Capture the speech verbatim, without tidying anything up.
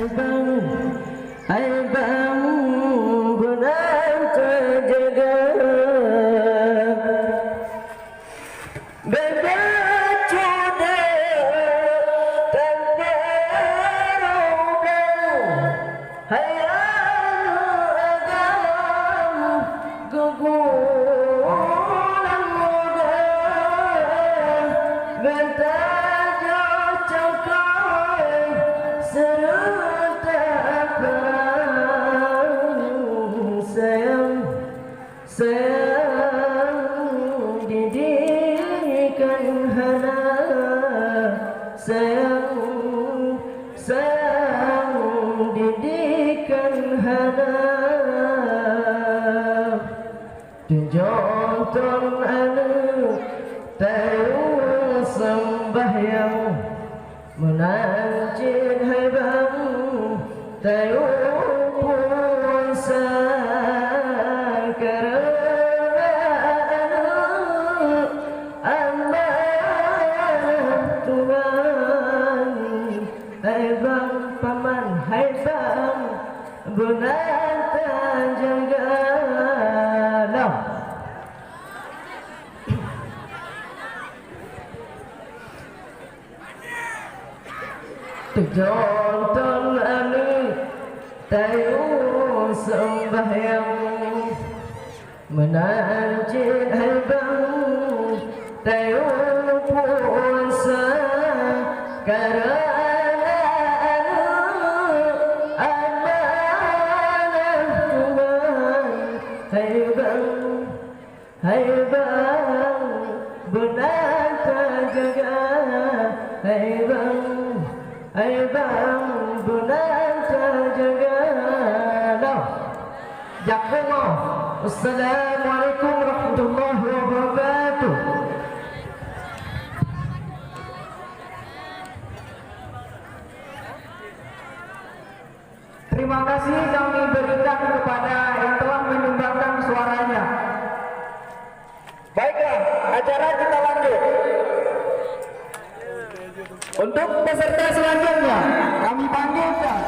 Bang, hai bang, beuna tajaga. Beubacut deh tanpa rubah, hai aneuk agam geugulang muda, geutanyoe cukôi seureuta peurang sayang. Sayang didikan hana, sayang, sayang didikan hana. Tujoh thon aneuk tayue seumbahyang. Meunan cit hai bang, tayue puasa, kareuna aneuk amanah Tuhan. Hai bang, paman, hai bang, beuna tajaga. Nah. Tujoh thon aneuk tayue seumbahyang. Meunan cit hai bang, tayue puasa, kareuna aneuk amanah Tuhan. Hai bang, hai bang, beuna tajaga. Hai bang, hai bang, beuna tajaga. Noh. Jak keunoe. Assalamualaikum warahmatullahi wabarakatuh. Terima kasih kami berikan kepada yang telah menyumbangkan suaranya. Baiklah, acara kita lanjut. Untuk peserta selanjutnya, kami panggilkan.